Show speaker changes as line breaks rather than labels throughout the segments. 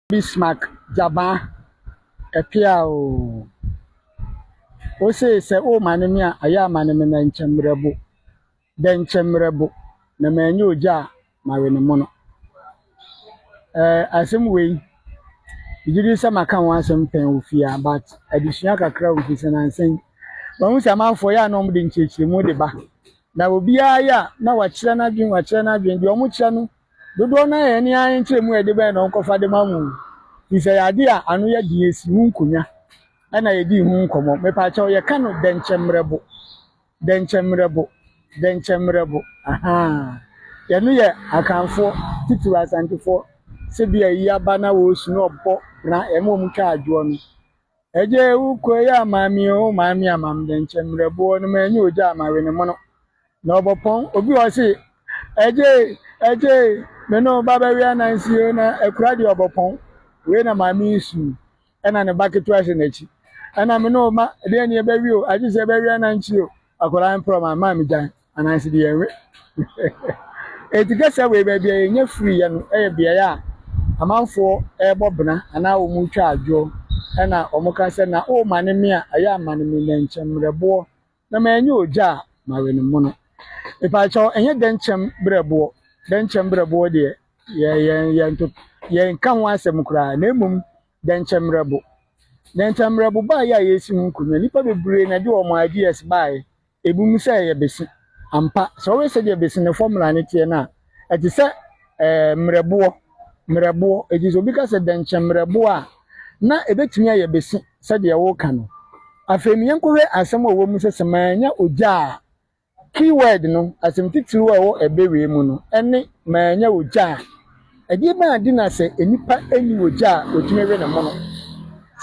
Bismarck Gyabaa Appiah oo. Wose sɛ womane me a, ɛyɛ a mane me nɛnkyɛmmerɛbo, dɛnkyɛmmerɛbo, na manyɛ ogya a mawe ne mono. Ɛɛ asɛm wei, megye di sɛ maka ho asɛm pɛn wɔ fie ha but adesua kakra wɔ fie sɛ nansa yi, mahu sɛ amanfoɔ yɛ a na wɔde nkyerɛkyerɛmu de ba. Na obiara yɛ a na wakyerɛ n'adwene wakyerɛ n'adwene deɛ wɔkyerɛ no dodoɔ no ara yɛ ne ara nkyerɛmu a yɛde bɛn na wɔnkɔfa de ma mo. Firi sɛ yɛ adeɛ a ano yɛ den esi ho nkonnwa ɛna yɛdii ho nkɔmmɔ. Mepaakyɛw yɛka no dɛnkyɛmmerɛbo, dɛnkyɛmmerɛbo, dɛnkyɛmmerɛbo ahaa. Yɛno yɛ Akanfoɔ titiriw Asantefoɔ sɛ bi a yi aba na wɔresu na ɔbɔ bra ɛma wɔn twa adwoɔ no. Ɛgye wo kɔ yi ama me o maame ama me dɛnkyɛmmerɛboɔ no manyɛ ogya ama we ne mono. Na ɔbɔpɔn obi wɔ se ɛgye ɛgye me ne wo ba bɛwe anansi o na akura deɛ ɔbɔpɔn wei na maame yi su ɛna ne ba ketewa hyɛ n'akyi ɛna me ne wo ma ɛdeɛ ne yɛbɛwe o agye sɛ yɛbɛwe anankyi o akwadaa mporɔ ma maame gyan anansi deɛ yɛnwe eti kasa wei baabi a yɛnya firi yɛ no ɛyɛ beaeɛ a amanfoɔ ɛrebɔ bena anaa wɔn retwa adwoɔ ɛna wɔn ka sɛ na o ma ne me a ɛyɛ ama ne me nɛnkyɛmmerɛboɔ na manyɛ ogya a mawe ne mono. Mepaakyɛw ɛnyɛ dɛnkyɛm berɛboɔ dɛnkyɛm berɛboɔ deɛ yɛ yɛn yɛn to yɛnka ho asɛm koraa na mmom dɛnkyɛmmerɛbo. Dɛnkyɛmmerɛbo baeɛ a yɛresi ho nkonnwa nnipa bebree na ɛde wɔn ideas baeɛ ebinom sɛ ɛyɛ bese ampa sɛ wɔyɛ sɛdeɛ bese ne formula ne teɛ no a ɛte sɛ ɛɛ mmerɛboɔ mmerɛboɔ eti sɛ obi ka sɛ dɛnkyɛmmerɛboɔ a na ebetumi ayɛ bese sɛdeɛ wɔreka no afei mi yɛnkɔhwɛ asɛm a ɛwɔ mu sɛ sɛ manya ogya a keyword no asɛm titiriw a ɛwɔ ɛbɛwee mu no ɛne manya ogya a ɛdeɛ bɛn ade na sɛ nipa ani ogya a otumi we ne mono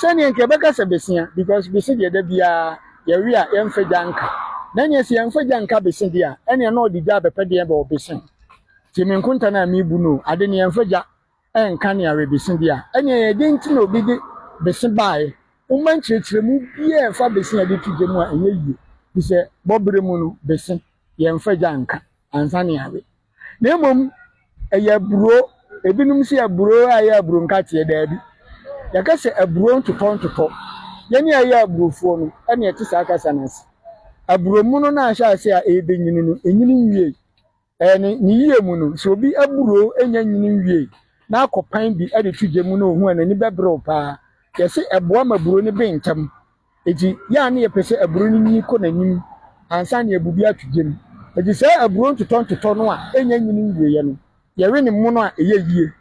sɛnea nka yɛbɛka sɛ besia because bese deɛ da biara yɛwe a yɛmfa gya nka na nyɛ sɛ yɛmfa gya nka bese deɛ a ɛnea na ɔde gya abɛpɛ deɛ bɛ wɔ bese nti me nkonta no a mebu no ade ne yɛmfa gya ɛnka ne awe bese deɛ a ɛnea yɛde nti na obi de bese baeɛ woma nkyerɛkyerɛmu biara ɛfa bese a yɛde to gya mu a ɛnyɛ yie fi sɛ bɔberɛ mu no bese yɛmfa gya nka ansa ne awe na mmom ɛyɛ aburo ebinom si aburo a ɛyɛ aburo nkateɛ daabi yɛka sɛ aburo ntotɔ ntotɔ yɛne a ɛyɛ aburofoɔ no ɛne ɛte saa kasa no ase aburo mu no na ahyɛ ase a ɛrebɛnyini no ɛnyini nwie ɛɛ ne ne yie mu no sɛ obi aburo nya nyini nwie na akɔ pan bi ɛde to gya mu na ohun a n'ani bɛberew paa yɛsɛ ɛboa ma aburo no bɛn ntɛm eti yɛ a ne yɛpɛ sɛ aburo no nyi kɔ n'anim ansa na yɛbu bi ato gya mu eti sɛ aburo ntotɔ ntotɔ no a ɛnya nyini nwieɛ no yɛwe ne mono a ɛyɛ yie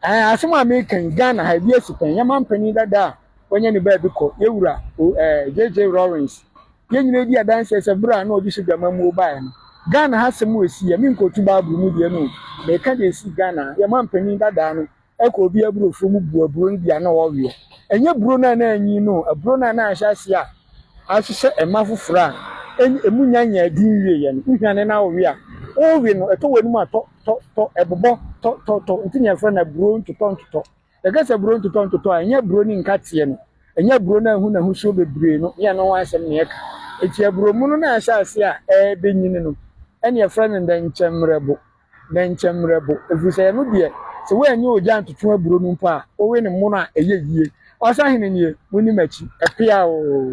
ɛɛ asɛm a meka yi Ghana ha ebi asi pɛn yɛma mpanyin dada a wɔnyɛ ne baabi kɔ yɛwura o ɛɛ JJ Rawlings yɛn nyinaa di adanseɛ sɛ bere a na ɔde so dwamamuo baeɛ no Ghana ha asɛm a esi yɛ menkɔtu baabulu mu deɛ no meka deɛ esi Ghana yɛma mpanyin dada no ɛkɔ obi aburofuo mu bu aburo no bi a na ɔrewe ɛnyɛ buro no a na anyi no aburo no a na ahyɛ ase a ahyehyɛ ɛma foforɔ a emu nya nya adi nwie yɛ no nhwane na ɔwe a ɔrewe no ɛtɔ wɔ anim a tɔ tɔ tɔ ɛbobɔ tɔ tɔ tɔ nti na yɛfrɛ no aburo ntotɔ ntotɔ yɛka sɛ aburo ntotɔ ntotɔ a ɛnyɛ aburo ne nkateɛ no ɛnyɛ aburo no ahu n'ahosuo bebree no yɛ no ho asɛm na yɛka eti aburo mu no na ahyɛ ase a ɛrebɛnyini no ɛna yɛfrɛ no dɛnkyɛmmerɛbo dɛnkyɛmmerɛbo ɛfiri sɛ ɛno deɛ sɛ woanyɛ ogya ntoto aburo no mpo a wowe ne mono a ɛyɛ yie ɔsahene nie mo nim akyi ɛpea oo.